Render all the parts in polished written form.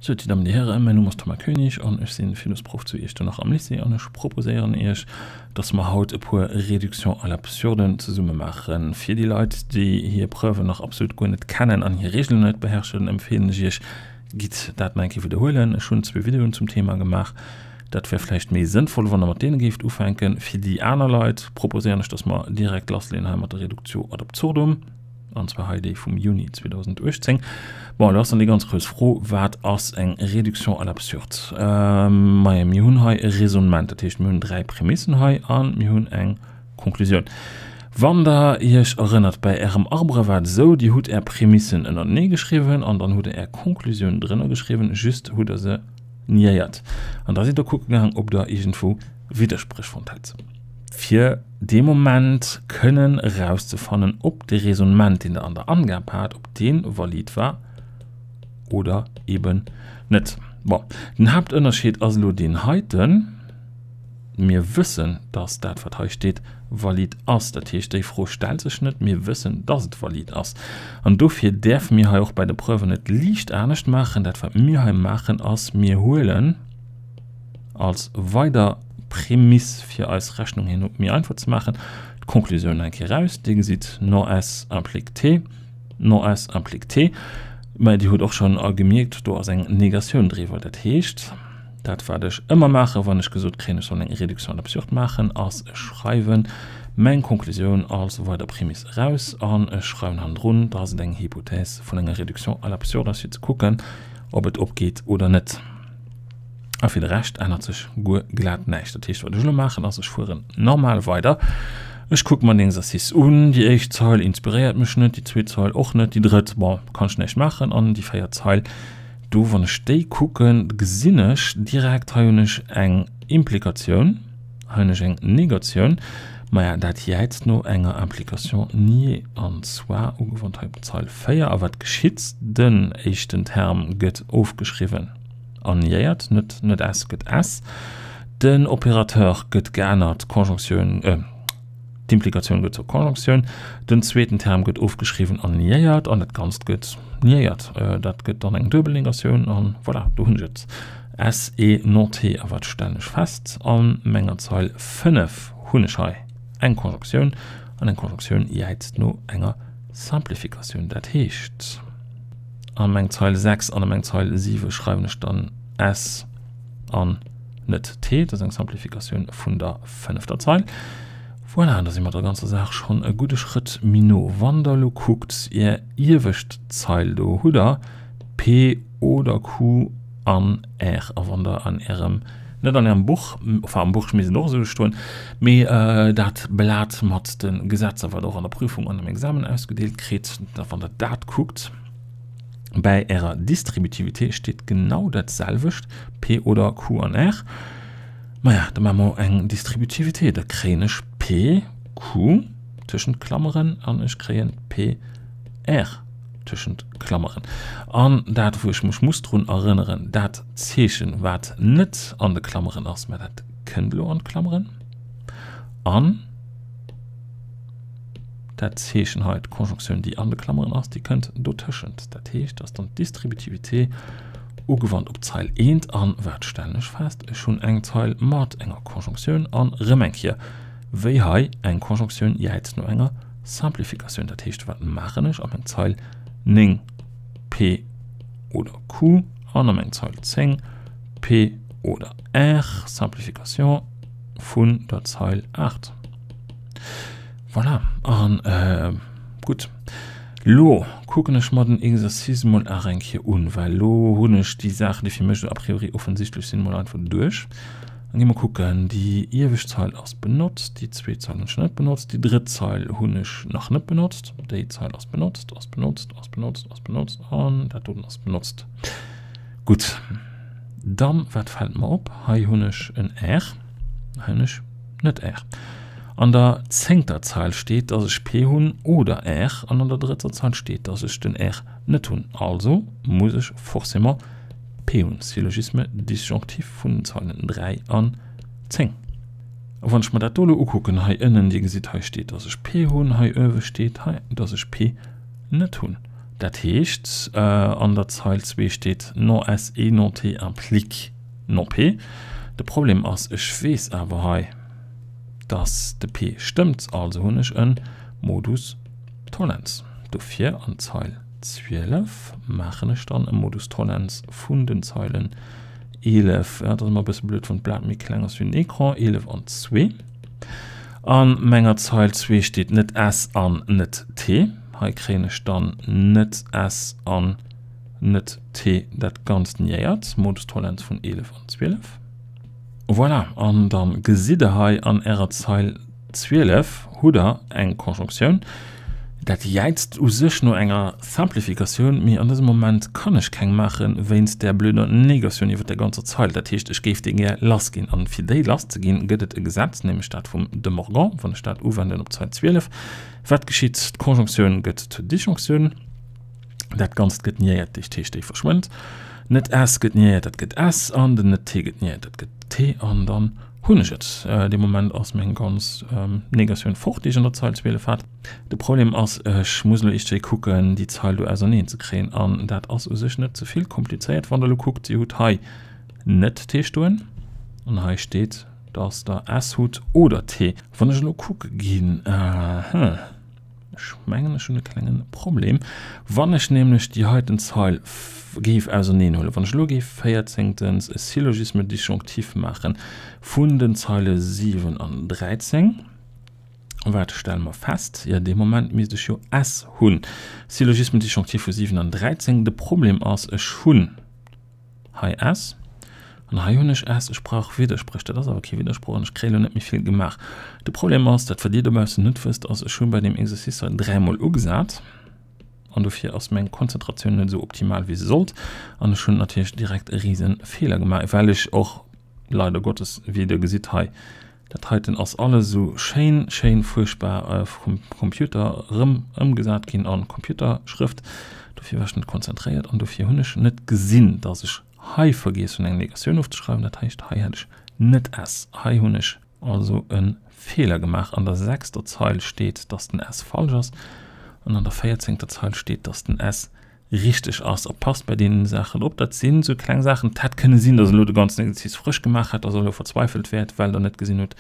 Sou, dir Dammen, dir Hären, mäin Numm ass Thomas Koenig an ech sinn Philosproff zu Iechternach am Lycée an ech proposéieren iech, dass mer haut e puer Réductions à l'absurde zesumme maachen. Fir déi Leit, déi hir Preuven nach absolut guer net kennen an hir Regeln net beherrschen, empfeelen ech iech, gitt dat nach eng Kéier widderhuelen. Ech hunn zwee Videoen zum Thema gemaach. Dat wär vläicht méi sënnvoll, wann der mat deene géift ufänken. Fir déi aner Leit proposéieren ech, dass mer direkt lassleeën hei mat der Reductio ad absurdum. An zwar hei déi vum Juni 2018. Bon, elo ass dann déi ganz grouss Fro, Wat ass eng Réduction à l'absurde? Majo, mir hunn hei e Raisonnement, dat heescht, mir hunn dräi Prämissen hei a mir hunn eng Konklusioun. Wann Der Iech erënnert, bei Ärem Arbre war et esou, Dir hutt Är Prämissen ënnertenee geschriwwen an dann hutt Der Är Konklusioun drënner geschriwwen, just hutt Der se niéiert. An da sidd Der kucke gaang, ob Der iergendwou Widderspréch fonnt hätt. Fir dee Moment kënnen erauszefannen, ob de Raisonnement, deen Der an der Angab hat, ob dee valid war oder eben net. Bon, den Haaptënnerscheed ass elo deen heiten, Mir wëssen, dass dat, wat hei steet, valid ass. Dat heescht, déi Fro stellt sech net. Mir wëssen, dass et valid ass. An dofir däerfe mir hei och bei de Preuven et liicht anescht maachen. Dat, wat mir hei maachen, ass, Mir huelen als weider Prämiss, fir eis Rechnung herno méi einfach ze maachen, d'Konklusioun eng Kéier eraus. Dir gesitt, non S implique T, non S implique T. Mä Dir hutt och schonn gemierkt, do ass eng Negatioun driwwer. Dat heescht, dat wat ech ëmmer maachen, wann ech gesot kréien, ech soll eng Réduction ad absurde maachen, ass, ech schreiwe meng Konklusioun als weider Prämiss eraus an ech schreiwen hannendrun, dass et eng Hypothèse vun enger Réduction à l'absurde ass, fir ze kucken, ob et opgeet oder net. A fir de Rescht ännert sech guer glat näischt. Dat heescht, wat ech elo maachen ass, ech fueren normal weider. Ech kucke mer den Exercice un. Déi éischt Zeil inspiréiert mech net, déi zweet Zeil och net, déi drëtt, bon, kann ech näischt maachen. An déi véiert Zeil, do, wann ech déi kucken, gesinn ech direkt, hei hunn ech eng Implikatioun, hei hunn ech eng Negatioun. Maja, dat jäizt no enger Implication niée, an zwar ugewannt hei op d'Zeil 4. A wat geschitt? Den éischten Term gëtt ofgeschriwwen. Anniéiert, net net S gëtt S. Den Opérateur gëtt geännert, d'Conjonctioun, d'Implikatioun gëtt zur Conjonctioun. Den zweeten Term gëtt ofgeschriwwen an niéiert an dat Ganzt gëtt niéiert. Dat gëtt dann eng duebel Negatioun an voilà, do hunn ech et. S et non T. A wat stellen ech fest? A menger Zeil 5 hunn ech hei eng Conjonctioun an eng Conjonctioun jäizt no enger Simplificatioun. Dat heescht. An meng Zeil 6 an a meng Zeil 7 schreiwen ech dann S an net T. Dat ass eng Simplificatioun vun der fënnefter Zeil. Voilà, da si mer der ganzer Saach schonn e gudde Schrëtt méi no. Wann der elo kuckt, Är iewescht Zeil, do hutt der P oder Q an R. A wann der an Ärem, net an Ärem Buch, enfin am Buch misst et och esou stoen, mee dat Blat mat de Gesetzer, wat och an der Prüfung an am Examen ausgedeelt kritt, da wann Der dat kuckt, bäi Ärer Distributivité steet genau dat selwecht, P oder Q an R. Maja, da maache mer eng Distributivité, da kréien ech P, Q tëschent Klammeren an ech kréien P, R. tëschent Klammeren. An dat, wou ech mech muss drun erënneren, dat Zeechen, wat net an de Klammeren ass, mä dat kënnt elo an d'Klammeren, an dat Zeechen hei, d'Konjonktioun, déi an de Klammeren ass, déi kënnt dotëschent. Dat heescht, dass dann d'Distributivité ugewannt op d'Zeil eent. An wat stellen ech fest? Ech hunn eng Zeil mat enger Konjonktioun an erëm eng Kéier, wéi hei, eng Konjonktioun jäizt no enger Simplificatioun, dat heescht, wat maachen ech a meng Zeil 9, P oder Q, an a meng Zeil 10, P oder R, Simplification vun der Zeil 8. Voilà, an gutt, lo kucken ech mer den Exercice mol nach eng Kéier un, well lo hunn ech déi Saachen, déi fir mech a priori offensichtlech sinn, mol einfach duerch. Dann gi mer kucken, déi iewescht Zeil ass benotzt, déi zweet Zeil hunn ech net benotzt, déi drëtt Zeil hunn ech nach net benotzt, déi Zeil ass benotzt, ass benotzt, ass benotzt, ass benotzt an dat doten ass benotzt. Gutt, dann, wat fält mer op? Hei hunn ech en R, hei hunn ech net R. An der zéngter Zeil steet, dass ech P hunn oder R an an der drëtter Zeil steet, dass ech den R net hunn. Also muss ech forcément P hunn, Syllogisme disjonctif vun den Zeilen 3 an 10. A wann ech mer dat do elo ukucken, hei ënnen, Dir gesitt, hei steet, dass ech P hunn, hei uewe steet, hei, dass ech P net hunn. Dat heescht, an der Zeil 2 steet non S et non T implique non P. De Problem ass, ech weess awer hei, dass de P stëmmt, also hunn ech e Modus tollens. Dofir an Zeil 12 maachen ech dann e Modus tollens vun den Zeilen 11, dat ass ëmmer e bësse blöd, wann d'Blat méi kleng ass wéi den Ecran, 11 an 2. An menger Zeil 2 steet net S an net T. Hei kréien ech dann net S an net T, dat Ganzt niéiert, Modus tollens vun 11 an 12. Voilà, an dann gesitt der hei an ärer Zeil 12 hutt der eng Konjonktioun. Dat jäizt u sech no enger Simplifikatioun, mee an dësem Moment kann ech keng maachen, wéinst där blöder Negatioun iwwer der ganzer Zeil. Dat heescht, ech géif déi gär lassginn. An fir déi lasszeginn, gëtt et e Gesetz, nämlech dat vum De Morgan. Wann ech dat uwenden op d'Zeil 12, wat geschitt? D'Konjonktioun gëtt zur Disjonktioun. Dat Ganzt gëtt niéiert, dat heescht, déi verschwënnt. Net S gëtt niéiert, dat gëtt S, an den net T gëtt niéiert, dat gëtt T, an dann hunn ech et. Dee Moment ass meng ganz Negatioun fort, déi ech an der Zeil 12 hat. De Problem ass, ech muss elo iergendwéi kucken, déi Zeil do auserneen ze kréien, an dat ass u sech net ze vill komplizéiert. Wann Der elo kuckt, Dir hutt hei net T stoen, an hei steet, dass Der S hutt oder T. Wann ech elo kucke ginn, hm, Ech mengen ech hunn e klengen Problem. Wann ech nämlech déi heiten Zeil géif auserneen huelen, wann ech elo géif véierzéngtens e Syllogisme disjonctif maachen vun den Zeile 7 an 13, wat stelle mer fest? Jo, dee Moment misst ech jo S hunn. Syllogisme disjonctif vu 7 an 13. De Problem ass, ech hunn. Hei S, an hei hunn ech S. Ech brauch Widderspréch. Dat ass awer kee Widdersproch an ech kréie lo net méi vill gemaach. De Problem ass, dat wat Dir dobaussen net wësst, ass, ech hu bei deem Exercice hei dräimol ugesat an dofir ass meng Konzentratioun net esou optimal wéi se sollt an ech hunn natierlech direkt e rise Feeler gemaach, well ech och leider Gottes, wéi Der gesitt hei, Dat heiten ass alles esou schéin, schéin fuerchtbar vum Computer erëm ëmgesat ginn an Computerschrëft. Dofir war ech net konzentréiert an dofir hunn ech net gesinn, dass ech hei vergiess hunn eng Negatioun ofzeschreiwen. Dat heescht, hei hätt ech net s. Hei hunn ech also e Feeler gemaach. An der sechster Zeil steet, dass den s falsch ass an an der véierzéngter Zeil steet, dass den s richteg ass. A passt bei deenen Saachen op, dat sinn esou kleng Saachen. Et hätt kënne sinn, datt elo de ganzen Exercice frësch gemaach hätt, datt Der elo verzweifelt wäert, well Der net gesinn hutt,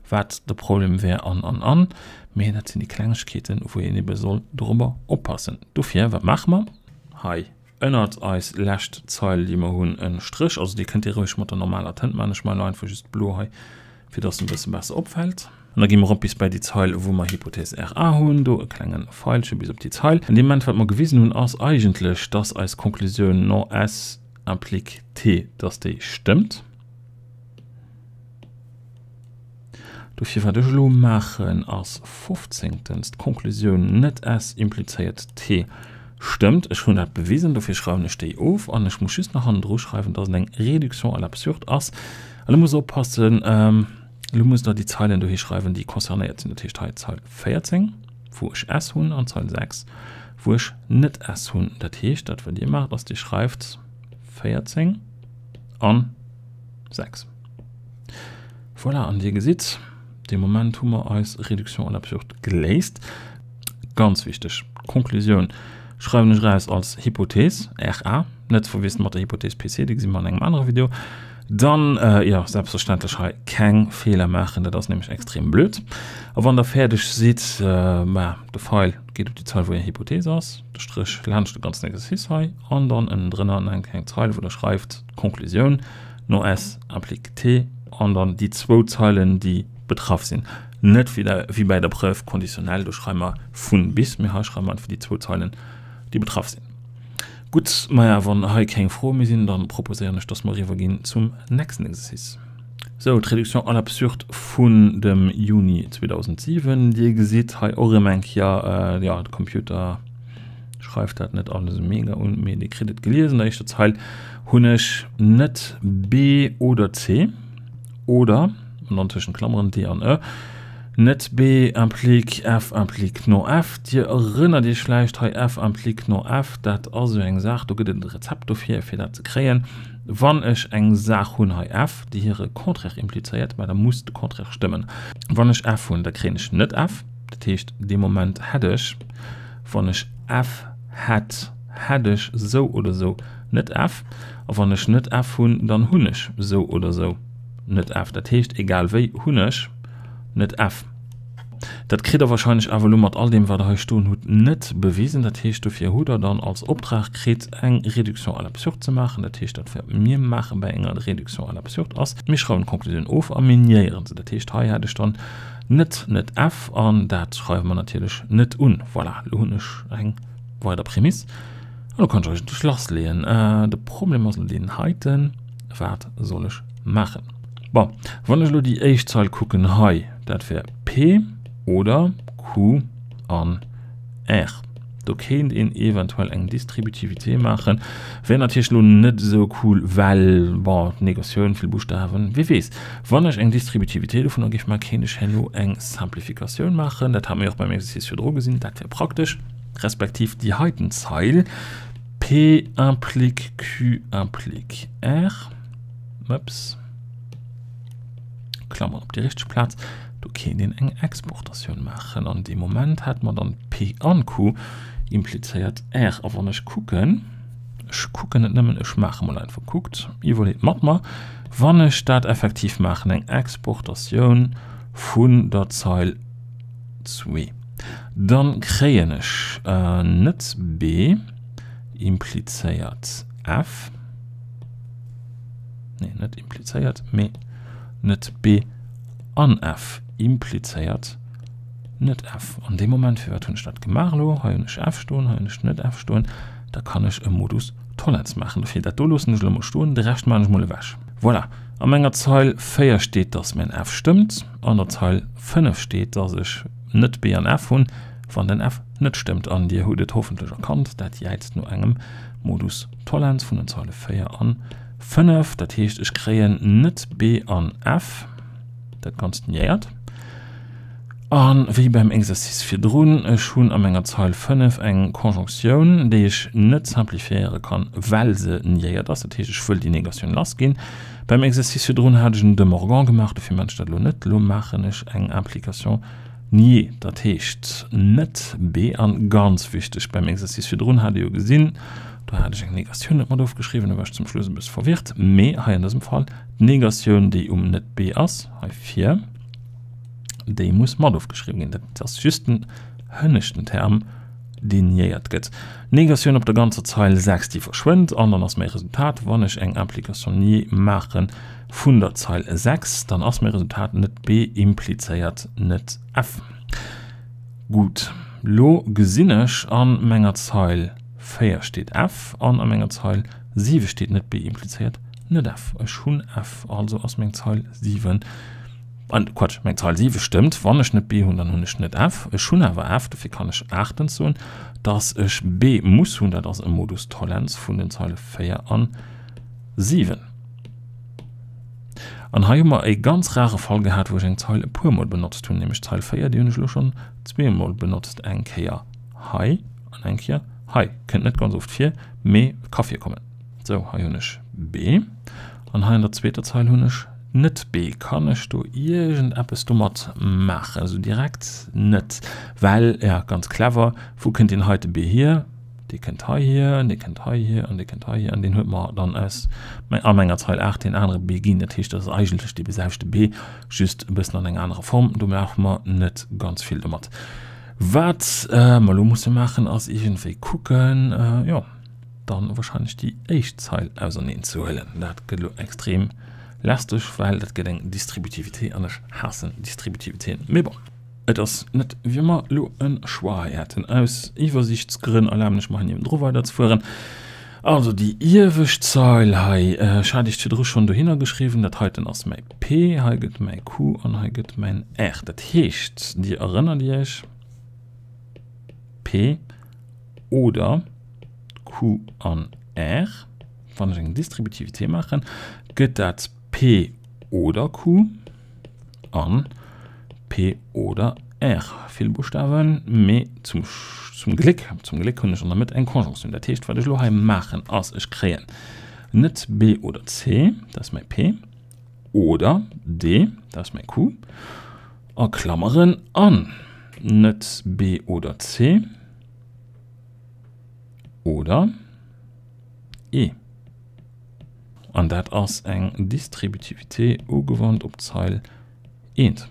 wat de Problem wär an, an, an. Mee dat sinn déi Klengegkeeten, wou een ebe soll dorobber oppassen. Dofir, wat maache mer hei? Ënnert eis lescht Zeil, déi mer hunn, e Stréch. Also dee kënnt Dir roueg mat der normaler Tënt maachen. Ech maachen elo einfach just blo hei, fir dass en e bësse besser opfält. An da gi mer erop bis bei déi Zeil, wou mer Hypothèse RA hunn, do e klenge Feilche bis op déi Zeil. An deem Moment, wat mer gewisen hunn, ass eigentlech, dass eis Konklusioun non S implique T, dass déi stëmmt. Dofir, wat ech elo maachen, ass fofzéngtens, d'Konklusioun net S implizéiert T stëmmt. Ech hunn dat bewisen, dofir schreiwen ech déi of. An ech muss just nach hannendru schreiwen, dass et eng Réduction à l'absurde ass. An elo muss Der oppassen, elo musst Der déi Zeilen dohi schreiwen, déi concernéiert sinn. Dat heescht hei d'Zeil 14, wou ech S hunn, an d'Zeil 6, wou ech net S hunn. Dat heescht, dat wat Dir maacht, ass, Dir schreift 14 an 6. Voilà, an Dir gesitt, dee Moment hu mer eis Réduction à l'absurde geléist. Ganz wichteg, d'Konklusioun schreiwen ech eraus als Hypothees, RA, net ze verwiesselen mat der Hypothees PC, déi gesi mer an engem anere Video. Dann, jo, selbstverständlech hei keng Feeler maachen, dat ass nämlech extrem blöd. A wann der fäerdeg sidd, ma de Feil geet op déi Zeil, wou är Hypothees ass, de Stréch laanscht de ganzen Exercice hei an dann ënnendrënner nach eng kleng Zeil, wou der schreift, d'Konklusioun, no S implique T an dann déi zwou Zeilen, déi betraff sinn. Net wéi bäi der Preuve conditionnelle, do schreiwe mer vun bis, mee hei schreiwe mer einfach déi zwou Zeilen, déi betraff sinn. Gutt, maja, wann hei keng Froe méi sinn, da proposéieren ech, dass mer eriwwerginn zum nächsten Exercice. Sou, d'Réduction à l'absurde vun dem Juni 2007. Dir gesitt hei och erëm eng Kéier, jo, de Computer schreift dat net alles esou mega un, mee Dir kritt et gelies. An der éischter Zeil hunn ech net B oder C oder, an dann tëschent Klammeren D an E, net B implique F implique non F. Dir erënnert Iech vläicht hei, F implique non F, dat ass esou eng Saach, do gëtt et e Rezept dofir, fir dat ze kréien. Wann ech eng Saach hunn, hei F, déi hire Contraire implizéiert, mä da muss de Contraire stëmmen. Wann ech F hunn, da kréien ech net F. Dat heescht, dee Moment hätt ech, wann ech F. hätt, hätt ech sou oder sou net F. A wann ech net F hunn, dann hunn ech sou oder sou net F. Dat heescht, egal wéi hunn ech net F. Dat kritt der wahrscheinlech awer elo mat all deem, wat der hei stoen hutt, net bewisen. Dat heescht, dofir hutt der dann als Optrag kritt, eng Réduction à l'absurde ze maachen. Dat heescht, dat wat mir maache bei enger Réduction à l'absurde ass, mir schreiwen d'Konklusioun of a mir niéiere se. Dat heescht, hei hätt ech dann net net F an dat schreiwe mer natierlech net un. Voilà, elo hunn ech eng weider Prämiss an elo kann ech eigentlech lassleeën. De Problem ass elo deen heiten, Wat soll ech maachen? Bon, wann ech elo déi éischt Zeil kucken hei, dat wär P oder Q an R. Do kéint een eventuell eng Distributivité maachen. Wär natierlech elo net esou cool, well, bon, d'Negatioun, vill Buschtawen, wie weess. Wann ech eng Distributivité dovunner géif maachen, kéint ech herno eng Simplificatioun maachen. Dat hate mer jo och beim Exercice virdru gesinn, dat wär praktesch. Respektiv déi heiten Zeil, P implique Q implique R, ups, Klammer op déi richteg Plaz, do kéint een eng Exportatioun maachen. An deem Moment hätte mer dann P an Q implizéiert R. A wann ech kucken, ech kucken net nëmmen, ech maache mol einfach, kuckt, iwwerleet mat mer, wann ech dat effektiv maachen, eng Exportatioun vun der Zeil zwee, dann kréien ech net B implizéiert F, nee, net implizéiert, mee net B an F implizéiert net F. An deem Moment, firwat hunn ech dat gemaach elo? Hei hunn ech F stoen, hei hunn ech net F stoen, da kann ech e Modus tollens maachen. Dofir, dat do loossen ech elo mol stoen, de Rescht maachen ech mol ewech. Voilà, a menger Zeil 4 steet, dass mäin F stëmmt, an der Zeil 5 steet, dass ech net B an F hunn, wann den F net stëmmt. An Dir hutt et hoffentlech erkannt, dat jäizt no engem Modus tollens vun den Zeile 4 an 5. Dat heescht, ech kréien net B an F, dat Ganzt niéiert. A wéi beim Exercice virdrun, ech hunn a menger Zeil 5 eng Konjonktioun, déi ech net simplifiéiere kann, well se niéiert ass. Dat heescht, ech wëll déi Negatioun lassginn. Beim Exercice virdrun hat ech en De Morgan gemaach, dofir maan ech dat elo net. Elo maachen ech eng Implication niée, dat heescht net B. An ganz wichteg, beim Exercice virdrun hat Dir jo gesinn, do hat ech eng Negatioun net mat ofgeschriwwen, do war ech zum Schluss e bësse verwirrt, mee hei an dësem Fall d'Negatioun, déi um net B ass, hei vir, déi muss mat ofgeschriwwen ginn. Dat ass just den hënneschten Term, deen niéiert gëtt. D'Negatioun op der ganzer Zeil 6, déi verschwënnt an dann ass mäi Resultat, wann ech eng Implication niée maache vun der Zeil 6, dann ass mäi Resultat net B implizéiert net F. Gutt, lo gesinn ech, a menger Zeil 4 steet F an a menger Zeil 7 steet net B implizéiert net F. Ech hunn F, also ass meng Zeil 7 An, Quatsch, meng Zeil 7 stëmmt, wann ech net B hunn, dann hunn ech net F. Ech hunn awer F, dofir kann ech aachtens soen, dass ech B muss hunn, dat ass e Modus tollens vun den Zeile 4 an 7. An hei hu mer e ganz rare Fall gehat, wou ech eng Zeil e puermol benotzt hunn, nämlech d'Zeil 4, déi hunn ech elo schonn zweemol benotzt, eng Kéier hei an eng Kéier hei. Kënnt net ganz oft vir, mee ka virkommen. Sou, hei hunn ech B an hei an der zweeter Zeil hunn ech net B. Kann ech do iergendeppes domat maachen? Esou direkt net, well, ja, ganz clever, wou kënnt deen heite B hier? Dee kënnt heihier, dee kënnt heihier an dee kënnt heihier an deen huet mer dann aus a menger Zeil 8 deen anere B ginn. Dat heescht, dat ass eigentlech dee beselwechte B, just e bëssen an enger anerer Form. Do maache mer net ganz vill domat. Wat mer elo musse maachen, ass iergendwéi kucken, jo, dann wahrscheinlech déi éischt Zeil auserneen ze huelen. Dat gëtt elo extrem lästeg, well dat gëtt eng Distributivité an ech haassen Distributivitéen. Mee bon, et ass net wéi mer elo e Choix hei hätten. Aus Iwwersiichtsgrënn erlaben ech mer hei niewendru weiderzefueren. Also déi iewescht Zeil hei, ech hat iech virdru schonn dohinner geschriwwen, dat heiten ass mäi P, hei gëtt mäi Q an hei gëtt mäin R. Dat heescht, Dir erënnert Iech, P oder Q an R, wann ech eng Distributivité maachen, gëtt dat P oder Q an P oder R. Vill Buschtawen, mee zum, zum Gléck, zum Gléck hunn ech an der Mëtt eng Konjonktioun. Dat heescht, wat ech elo hei maachen ass, ech kréien net B oder C, dat ass mäi P, oder D, dat ass mäi Q, a Klammeren an net B oder C. Oder E. An dat ass eng Distributivité ugewannt op d'Zeil eent.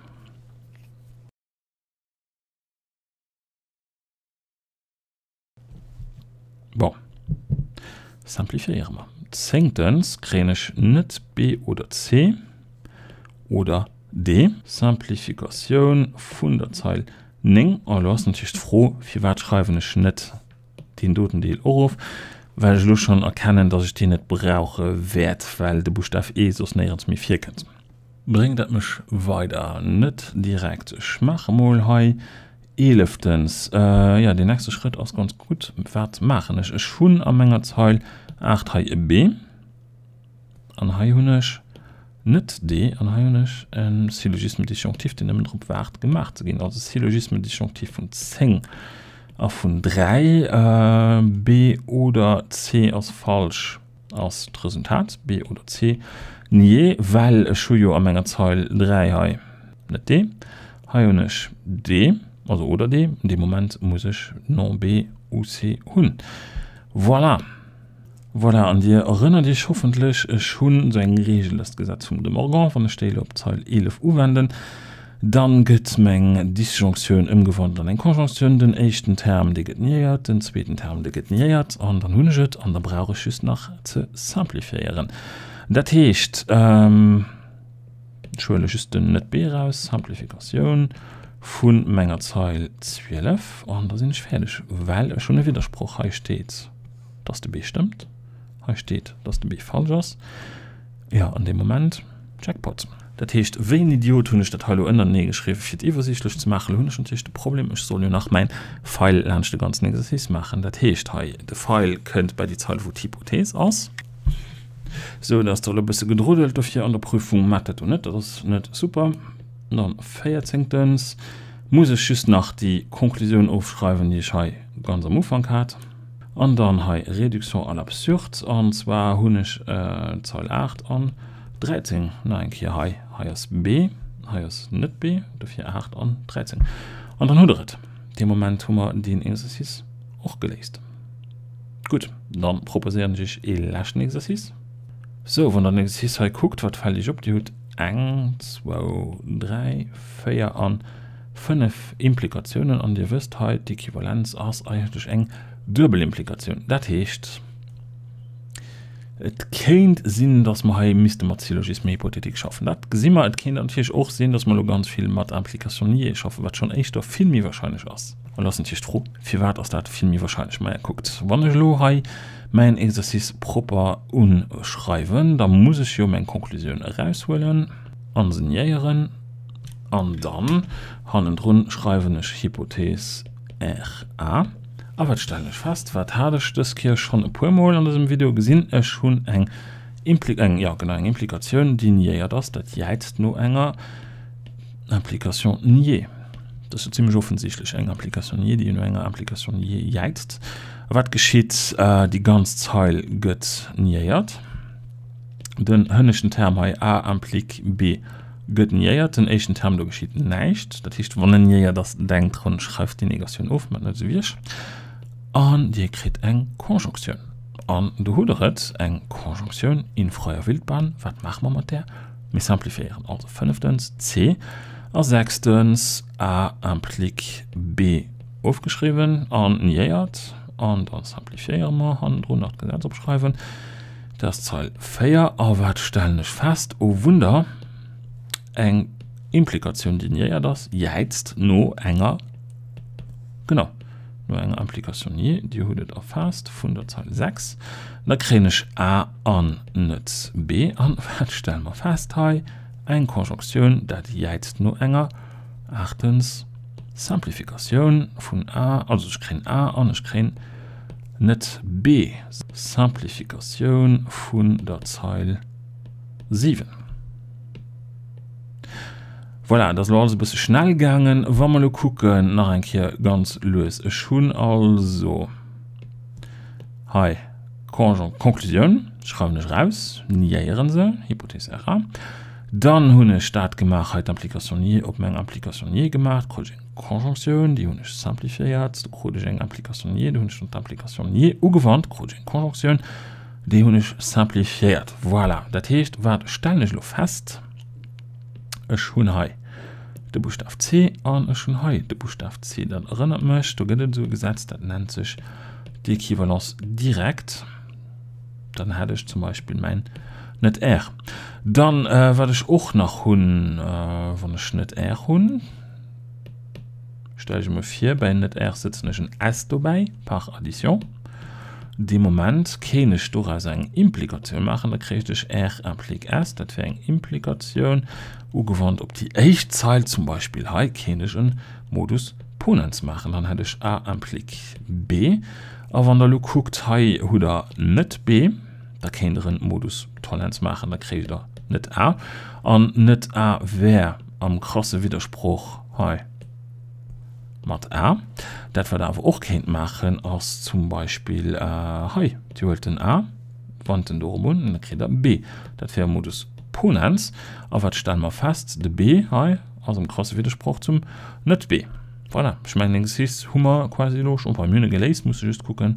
Bon, simplifiéiere mer. Zéngtens kréien ech net B oder C oder D. Simplificatioun vun der Zeil 9. A lo ass natierlech d'Fro, firwat schreiwen ech net deen doten Deel och of? Well ech elo schonn erkennen, dass ech deen net brauche wäert, well de Buschtaf E soss néierens méi virkënnt. Bréngt dat mech weider? Net direkt. Ech maache mol hei Eeleftens, jo, deen nächste Schrëtt ass ganz gutt. Wat maachen ech? Ech hunn a menger Zeil 8 hei e B an hei hunn ech net D an hei hunn ech e Syllogisme disjonctif, deen nëmmen drop waart, gemaach ze ginn. Also Syllogisme disjonctif vun 10 a vun 3. B oder C ass falsch. Ass d'Resultat B oder C? Niee, well ech hu jo a menger Zeil 3 hei net D. Hei hunn ech D, also oder D. An deem Moment muss ech non B ou C hunn. Voilà. Voilà, an Dir erënnert Iech hoffentlech, ech hunn esou eng Reegel, dat ass d'Gesetz vum De Morgan, wann ech déi elo op d'Zeil 11 uwenden, Dann gëtt meng Disjonctioun ëmgewandelt an eng Conjonctioun. Den éischten Term, dee gëtt niéiert, den zweeten Term, dee gëtt niéiert, an dann hunn ech et, an da brauch ech just nach ze simplifiéieren. Dat heescht, ech huele just den net B eraus, Simplificatioun vu menger Zeil 12, an da sinn ech fäerdeg, well ech hunn e Widdersproch. Hei steet, dass de B stëmmt, hei steet, dass de B falsch ass. Jo, an deem Moment, Jackpot. Dat heescht, wéi en Idiot hunn ech dat hei elo ënnertenee geschriwwen, fir et iwwersiichtlech ze maachen. Elo hunn ech natierlech de Problem, ech soll jo nach mäin Feil laanscht de ganzen Exercice maachen. Dat heescht hei, de Feil kënnt bei déi Zeil, wou d'Hypothees ass. Sou, da ass der elo e bësse gedruddelt dofir an der Prüfung. Maacht dat do net, dat ass net super. Dann véierzéngtens muss ech just nach déi Konklusioun ofschreiwen, déi ech hei ganz am Ufank hat. An dann hei Réduction à l'absurde, an zwar hunn ech d'Zeil 8 an 13 nach eng Kéier hei. Hei ass B, hei ass net B, dofir 8 an 13. An dann hutt Der et. Dee Moment hu mer deen Exercice och geléist. Gutt, dann proposéieren ech Iech ee leschten Exercice. Sou, wann Der den Exercice hei kuckt, wat fält Iech op? Dir hutt eng, zwou, dräi, véier an 5 Implikatiounen an Dir wësst hei, d'Equivalenz ass eigentlech eng duebel Implikatioun. Dat heescht, et kéint sinn, dass mer hei misste mat Syllogisme hypothétique schaffen. Dat gesi mer. Et kéint natierlech och sinn, dass mer elo ganz vill mat Implication niée schaffen, wat schonn éischter vill méi wahrscheinlech ass. Elo ass natierlech d'Fro, Firwat ass dat vill méi wahrscheinlech? Maja, kuckt, wann ech elo hei mäin Exercice propper unschreiwen, da muss ech jo meng Konklusioun eraushuelen a se niéieren. An dann hannendrun schreiwen ech Hypothees RA. A wat stellen ech fest? Wat hat ech dës Kéier schonn e puer Mol an dësem Video gesinn? Ech hunn eng Impli-, eng, jo genau, eng Implikatioun, déi niéiert ass. Dat jäizt no enger Implication niée. Dat ass jo zimmlech offensichtlech, eng Implication niée, déi no enger Implication niée jäizt. A wat geschitt? Déi ganz Zeil gëtt niéiert. Den hënneschten Term hei, A implique B, gëtt niéiert. Den éischten Term, do geschitt näischt. Dat heescht, wann en niéiert ass, denkt drun, schreift déi Negatioun of, maacht net esou wéi ech. An Dir kritt eng Konjonktioun. An do hutt Der et, eng Konjonktioun in freier Wildbahn. Wat maache mer mat där? Mir simplifiéieren. Also fënneftens C a sechstens A implique B ofgeschriwwen an niéiert. An da simplifiéiere mer hannendrun nach d'Gesetz opschreiwen. Dat ass d'Zeil 4. A wat stellen ech fest? Oh Wunder, eng Implikatioun, déi niéiert ass, jäizt no enger, genau, no enger Implication niée. Dir hutt et erfaasst vun der Zeil 6. Da kréien ech A an net B. An wat stelle mer fest hei? Eng Konjonktioun, dat jäizt no enger, aachtens, Simplificatioun vun A, also ech kréien A an ech kréien Net B, Simplificatioun vun der Zeil 7. Voilà, et ass elo alles e bësse schnell gaangen. Wa mer elo kucken, nach eng Kéier ganz lues. Ech hunn also hei Conclusioun, schreiwen ech eraus, niéiere se, Hypothese RA. Dann hunn ech dat gemaach, hei d'Implication niée op meng Implication niée gemaach, krut ech eng Conjonctioun, déi hunn ech simplifiéiert, do krut ech eng Implication niée, do hunn ech dann d'Implication niée ugewannt, krut ech eng Conjonctioun, déi hunn ech simplifiéiert. Voilà, dat heescht, wat stellen ech elo fest? Ech hunn hei de Buschtaf C an ech hunn hei de Buschtaf C. Dat erënnert mech, do gëtt et esou e Gesetz, dat nennt sech d'Équivalence directe. Dann hätt ech zum Beispill mäin net R. Dann, wat ech och nach hunn, wann ech net R hunn, stelle ech emol vir, bei net R sëtzen ech en S dobäi, par addition. Dee Moment kéint ech doraus eng Implikatioun maachen, da kréicht ech R implique S, dat wär eng Implikatioun. Ugewannt op déi éischt Zeil zum Beispill hei kéint ech e Modus ponens maachen, dann hätt ech A implique B. A wann der elo kuckt, hei hutt der net B, da kéint der e Modus tollens maachen, da kréicht der net A. An net A wär am krasse Widdersproch hei mat A. Dat wat der awer och kéint maachen ass zum Beispill hei, Dir huelt den A, wannt en do erëm un an da kritt der B. Dat wär Modus ponens. A wat stelle mer fest? De B hei ass am krasse Widdersproch zum net-B. Voilà, ech mengen den Exercice hu mer quasi elo schon, enfin mir hunn e geléist, musse just kucken,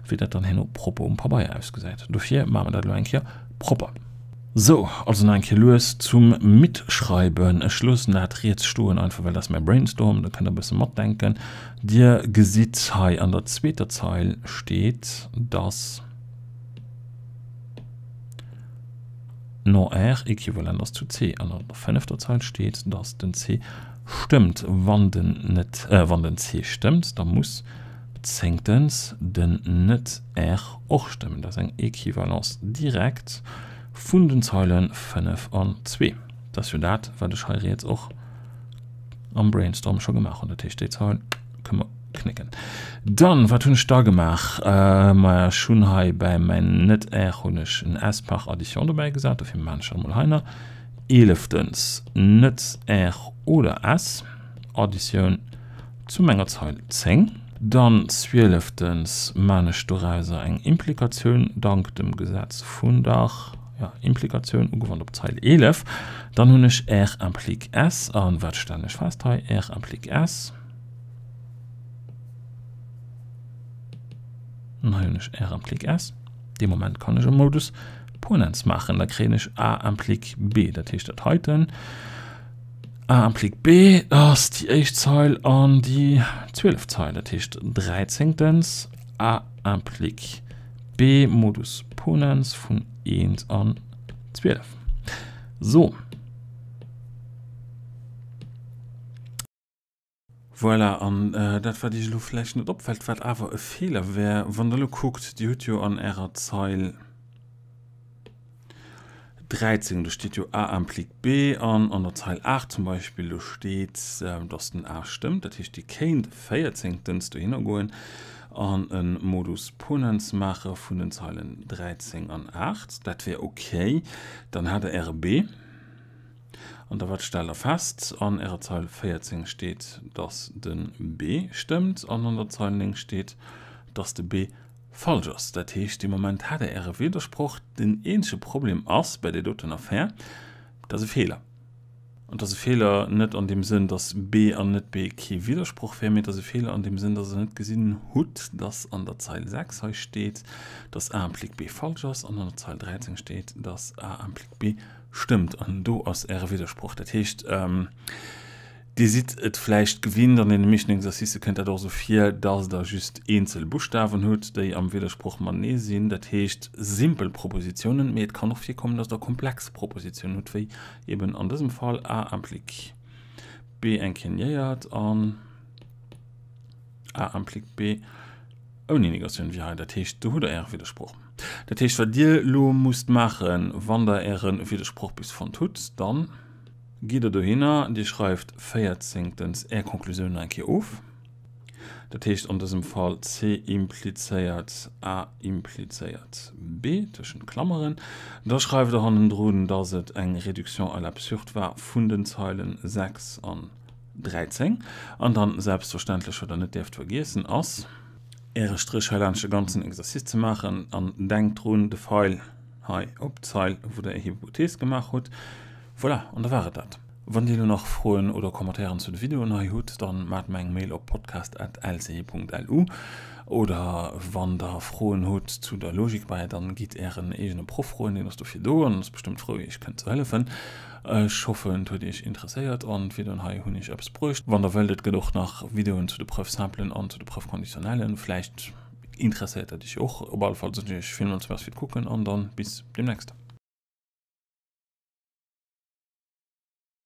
wéi dat dann herno propper um Pabeier ausgesäit. Dofir maache mer dat elo eng Kéier propper. Sou, also nach eng Kéier lues zum Mitschreiben. Ech loossen dat riets stoen, einfach well dat ass mäi Brainstorm, da kënnt der e bësse matdenken. Dir gesitt hei an der zweeter Zeil steet, dass non R equivalent ass zu C. An an der fënnefter Zeil steet, dass den C stëmmt. Wann den net, wann den C stëmmt, da muss Zéngtens, den net-R och stëmmen. Dat ass eng Equivalence directe vun den Zeilen 5 an 2. Dat ass jo dat, wat ech hei riets och am Brainstorm scho gemaach hunn. Dat heescht, déi Zeil kënne mer knécken. Dann, wat hunn ech da gemaach? Maja, ech hunn hei bäi mäin net-R hunn ech en S par addition dobäi gesat. Dofir maachen ech dat emol hei nach. Eeleftens, net-R oder S, Additioun zu menger Zeil 10. Dann zwieleftens maan ech dorauser eng Implikatioun dank dem Gesetz vun der, ja, Implikatioun ugewannt op d'Zeil 11. Dann hunn ech R implique S an wat stellen ech fest hei? R implique S. An hei hunn ech R implique S. Dee Moment kann ech e Modus ponens maachen, da kréien ech A implique B, dat heescht dat heiten. A implique B ass déi éischt Zeil an déi zwieleft Zeil, dat heescht dräizéngtens A implique B Modus ponens vun 1 an 12. So. Voilà, an dat wat Iech elo vläicht net opfält, wat awer e Feeler wär, wann Der elo kuckt, Dir hutt jo an Ärer Zeil 13, do steet jo A implique B an an der Zeil 8 zum Beispill, do steet, dass den A stëmmt. Dat heescht, Dir kéint véierzéngtens dohinner goen an e Modus ponens maache vun den Zeilen 13 an 8. Dat wär okay, dann hätt Der Äre B. An da wat stellt der fest? An ärer Zeil 14 steet, dass de B stëmmt an an der Zeil 9 steet, dass de B falsch ass. Dat heescht, dee Moment hat der äre Widdersproch. Den eenzege Problem ass bei där doten Affär, dat ass e Feeler. An dat ass e Feeler net an deem Sënn, dass B an net B kee Widdersproch wär, mee et ass e Feeler an deem Sënn, dass der net gesinn hutt, dass an der Zeil 6 hei steet, dass A implique B falsch ass an an der Zeil 13 steet, dass A implique B Stëmmt, an do ass Äre Widdersproch. Dat heescht, Dir sidd et vläicht gewinnt, an deene meeschten Exercicë kënnt dat och esou vir, dass Der just eenzel Buschtawen hutt, déi am Widdersproch matenee sinn, dat heescht simpel Propositionen, mee et kann och virkommen, dass Der komplex Propositionen hutt, wéi eben an dësem Fall A implique B inclinéiert an A implique B ouni Negatioun wéi hei. Dat heescht, do hutt Der Äre Widdersproch. Dat heescht, wat Dir elo musst maachen, wann Der Äre Widdersproch bis fonnt hutt, dann gitt Der dohinner, Dir schreift véierzéngtens Är Konklusioun nach eng Kéier of. Dat heescht an dësem Fall C implizéiert A implizéiert B, tëschent Klammeren. Da schreift Der hannendrun, dass et eng Réduction à l'absurde war vun den Zeilen 6 an 13. An dann selbstverständlech, wat Der net däerft vergiessen, ass, Äre Stréch hei laanscht de ganzen Exercice ze maachen an denkt drun, de Feil hei op d'Zeil, wou Der Är Hypothees gemaach hutt. Voilà, an da war et dat. Wann dir elo nach Froen oder Commentairen zu de Videoen hei hutt, dann maacht mer eng Mail op podcast@lc.lu oder wann der Froen hutt zu der Logik bei, dann gitt ären eegene Proff froen, deen ass dofir do an ass bestëmmt frou iech kënnen ze hëllefen. Ech hoffen et huet iech interesséiert an d'Videoen hei hunn iech eppes bruecht. Wann der wëllt, et gëtt och nach Videoen zu de Preuves simplen an zu de Preuves conditionnellen, vläicht interesséiert dat iech jo och. Op alle Fall soen ech iech villmools Merci fir d'Kucken an dann bis demnächst.